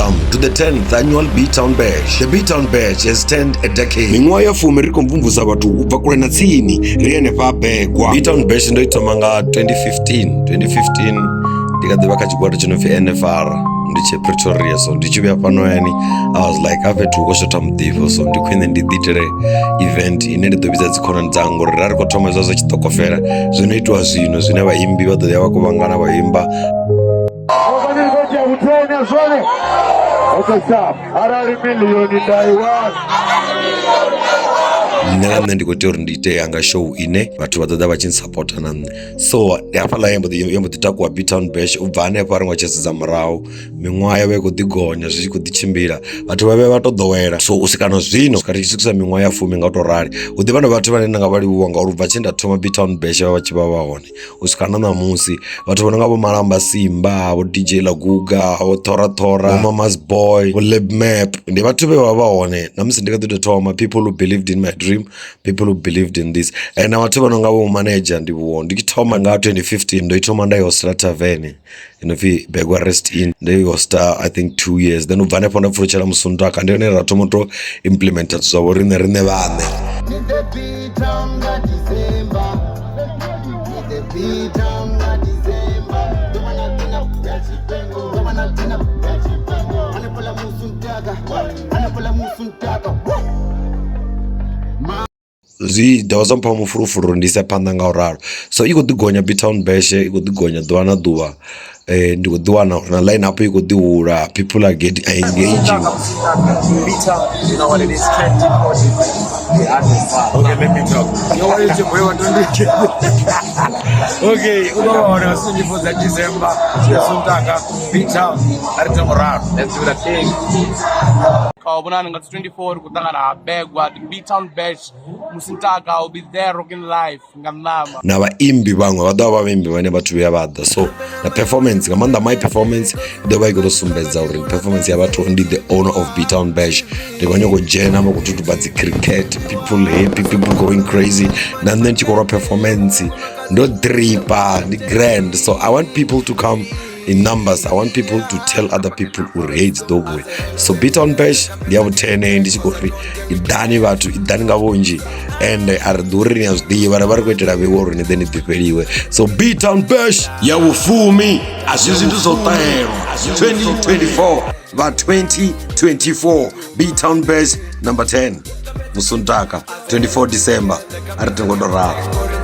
Welcome to the 10th annual B-Town Bash. The B-Town Bash has turned a decade. Miṅwaha ya fumi ri khou mvumvusa vhathu u bva kule na tsini ri henefha Begwa. B-Town Bash ndo i thoma nga 2015. 2015 ndi kha ḓi vha kha tshigwada tshi no pfi NFR ndi tshe Pretoria, so ndi tshi vhuya fhano hayani I was like, a fhethu hu khou shotha muḓifho, so ndi khwine ndi ḓi itele event ine ndi ḓo vhidza dzikhonani dzanga, ngori ra ri khou thoma zwa zwa tshiṱokofela zwino itiwa zwino zwine vhaimbi vha ḓo ya vha kuvhangana vha imba. Zwone arali milioni nda i wana. Nṋe na nṋe ndi khou tea uri ndi ite yanga show ine vhathu vha ḓo ḓa vha tshi nsapota na nṋe, so ndi hafhaḽa ya mbo ḓi takuwa B-Town Bash. U bva hanefha ri ngo tsha sedza murahu, miṅwaha ya vha i khou ḓi gonya, zwi tshi khou ḓi tshimbila, vhathu vha vhuya vha to ḓowela. So u swika na zwino ri tshi swikisa miṅwaha ya fumi nga u to rali, hu ḓivha na vhathu vhane nda nga vha livhuwa ngauri u bva tshe nda thoma B-Town Bash vha vha tshi vha vha hone u swika na ṋamusi, vhathu vha no nga vho Malamba Simba, vho DJ Laguga, vho Thora Thora, vho Mama's Boy, vho Lab Map, ndi vhathu vhe vha vha hone na musi ndi kha ḓi tou thoma, people who believed in my dream, people who believed in this, and na vhathu vha no nga vho manager. Ndi vhuwo ndi tshi thoma nga 2015, ndo i thoma nda i hostela tavern ino pfi Begwa Rest Inn. Ndo i hosta I think 2 years, then u bva hanefho nda pfulutshela Musundaka, ndi hone ra thoma u to implementa zwithu zwa vho riṋe riṋe vhaṋe. Ni the B-Town nga December. Ni the B-Town nga December. Ḓuvha na ḓina ya Tshifhengo. Ḓuvha na ḓina ya Tshifhengo. Hanefhaḽa Musuntaka. Hanefhaḽa Musuntaka. Zwi dovha zwa mpha mafulufulu uri ndi ise phanḓa nga u ralo, so i khou ḓi gonya B-Town Bash, i khou ḓi gonya ḓuvha na ḓuvha. Ndi khou ḓi wana uri na line up i khou ḓi hula, people are getting are engaging. B-Town, you know what it is, 24. We having fun. Okay, let me talk. You know what it's your boy, what don't Okay, u ḓo vha hone nga 24 dza December, Suntaka, B-Town, a ri thengo ralo. Let's do the thing. Vhonani nga dzi 24 ri khou ṱangana ha Begwa, the B-Town Bash, Musintaka will be there rocking live nga ṋama. Na vhaimbi vhaṅwe vha ḓo vha vhaimbi vhane vhathu vhuya vha ḓa, so na performance, nga maanḓa my performance i ḓo vha i khou tou sumbedza uri performance ya vhathu ndi the owner of B-Town Bash. Ndi khou nyanga u dzhena vha khou tutuba dzi cricket, people happy, people going crazy, na nṋe ndi tshi khou rwa performance ndo dripa, ndi grand. So I want people to come in numbers. I want people to tell other people uri hey, dzi ḓo vhuya. So B-Town Bash ndi ya vhuthene, ndi tshi khou ri iḓani vhathu, iḓani nga vhunzhi, and a ri ḓuri ni a zwi ḓivha ri vha ri khou itela vheiwa uri ni ḓe ni ḓifheliwe. So B-Town Bash ya vhufumi a zwi zwithu zwo ṱahelwa 2024 vha 2024, B-Town Bash number 10, Musuntaka, 24 December, a ri tengo to ralo.